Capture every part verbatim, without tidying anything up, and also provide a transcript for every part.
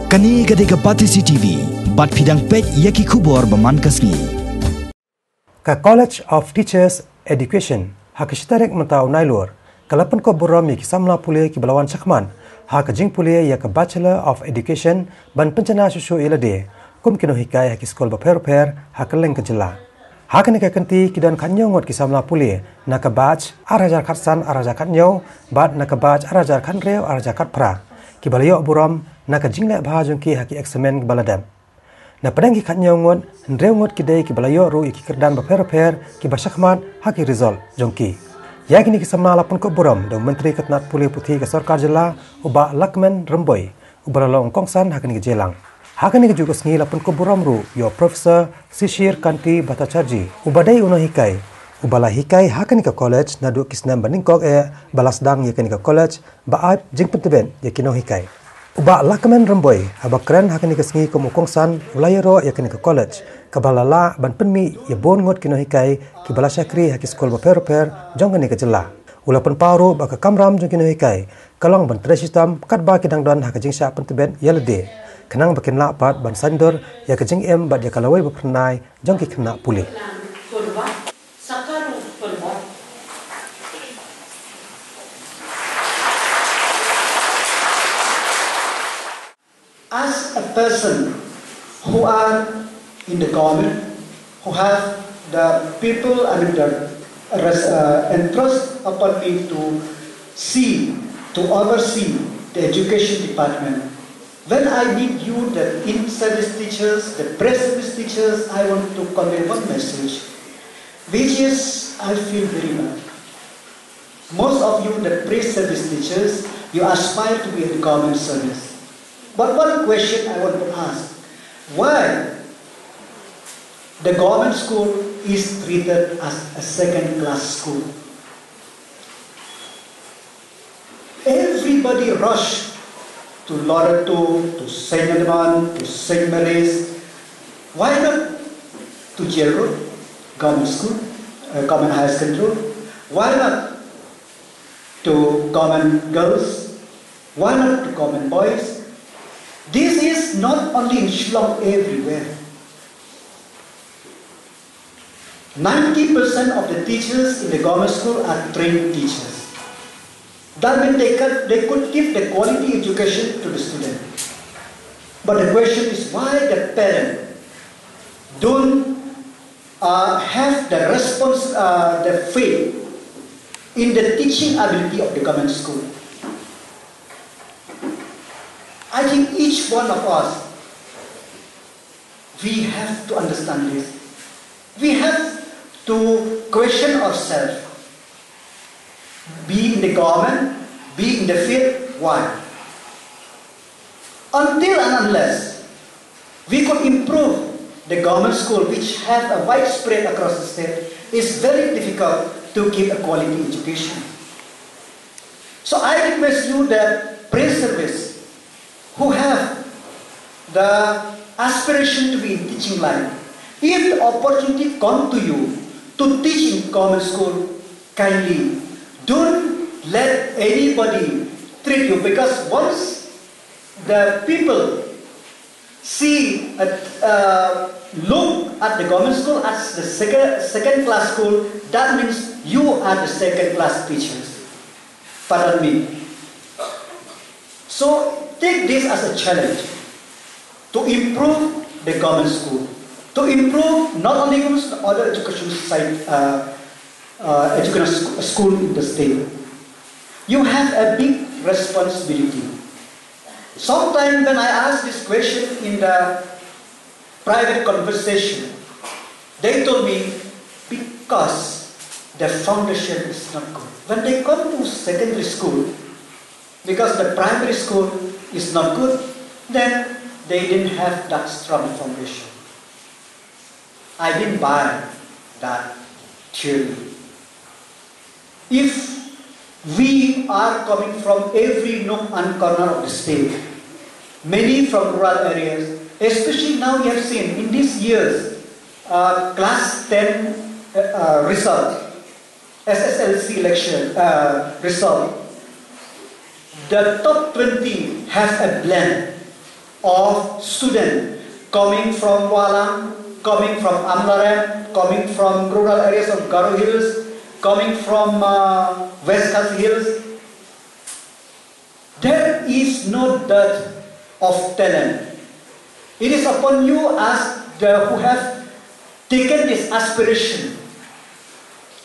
Kane ka dei ka Batesi T V, bad phi dang peit ïa ki khubor ba man ka sngi. Ka College of Teachers Education, ha ka shi tarik mynta u Nailur, ka la pynkup burom ïa ki samla pule kiba la wan shakhmat ha ka jingpule ïa ka Bachelor of Education, ban pynjanai shuh shuh ïa lade kum ki nonghikai ha ki skul bapher bapher ha kylleng ka jylla. Ha kane ka kynti ki don khathynñiew ngut ki samla pule na ka batch ar hajar khatsan ar hajar khathynñiew bad na ka batch ar hajar khathynriew ar hajar khatphra, kiba la ïoh burom na ka jingleh bha jong ki ha ki eksamin kiba la dep. Na pdeng ki khathynñiew ngut, hynriew ngut ki dei kiba la ïoh ruh ïa ki kyrdan bapher bapher kiba shakhmat ha ki result jong ki. Ïa kine ki samla la pynkup burom da u Myntri ka tnat pule puthi ka sorkar jylla, u Bah Lahkmen Rymbui, uba la long u kongsan ha kane ka jingïalang. Ha kane kajuh ka sngi la pynkup burom ruh ïa u Professor Sisir Kanti Bhattacharjee, uba dei u nonghikai uba la hikai ha kane ka college naduh ki snem ba nyngkong eh ba la sdang ïa kane ka college ba aib jingpyntbit ïa ki nonghikai. U Bah Lahkmen Rymbui, haba kren ha kane ka sngi kum u kongsan, u la ïaroh ïa kane ka college kaba la lah ban pynmih ïa bun ngut ki nonghikai kiba la shakri ha ki skul bapher bapher jong kane ka jylla. U la pynpaw ruh ba ka kamram jong ki nonghikai ka long ban trei shitom katba ki dang don ha ka jingshah pyntbit ïa lade, khnang ba kin lah pat ban saiñdur ïa ka jingim bad ïa ka lawei ba phyrnai jong ki khynnah pule. As a person who are in the government, who have the people, I mean, the res-, uh, entrust upon me to see, to oversee the education department, when I meet you, the in-service teachers, the pre-service teachers, I want to convey one message, which is, I feel very bad. Most of you, the pre-service teachers, you aspire to be in government service. But one question I want to ask, why the government school is treated as a second-class school? Everybody rush to Loreto, to Saint Edmund, to Saint Mary's. Why not to Jail Road, government school, uh, government higher secondary? Why not to government girls? Why not to government boys? This is not only in Shillong, everywhere. Ninety percent of the teachers in the government school are trained teachers. That means they could, they could give the quality education to the student. But the question is why the parent don't, uh, have the response, uh, the faith in the teaching ability of the government school. I think each one of us, we have to understand this. We have to question ourselves. Be in the government, be in the field, why? Until and unless we could improve the government school, which have a widespread across the state, it's very difficult to give a quality education. So I request you, the pre-service, who have the aspiration to be in teaching line, if the opportunity come to you to teach in government school, kindly don't let anybody treat you, because once the people see, uh, uh, look at the government school as the second, second class school, that means you are the second class teachers. Pardon me. So take this as a challenge to improve the government school, to improve not only government school, other education side, uh, uh, education sc-, school in the state. You have a big responsibility. Sometimes when I ask this question in the private conversation, they told me, because the foundation is not good. When they come to secondary school, because the primary school is not good, then they didn't have that strong foundation. I didn't buy that theory. If we are coming from every nook and corner of the state, many from rural areas, especially now we have seen in these years, uh, class ten, uh, uh, result, S S L C election, uh, result, the top twenty has a blend. of student coming from Walang, coming from Amlarem, coming from rural areas of Garo Hills, coming from uh, West Khasi Hills. There is no dearth of talent. It is upon you as the who have taken this aspiration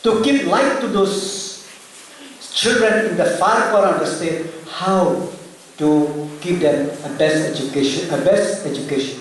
to give light to those children in the far corner of the state, how to give them a best education, a best education.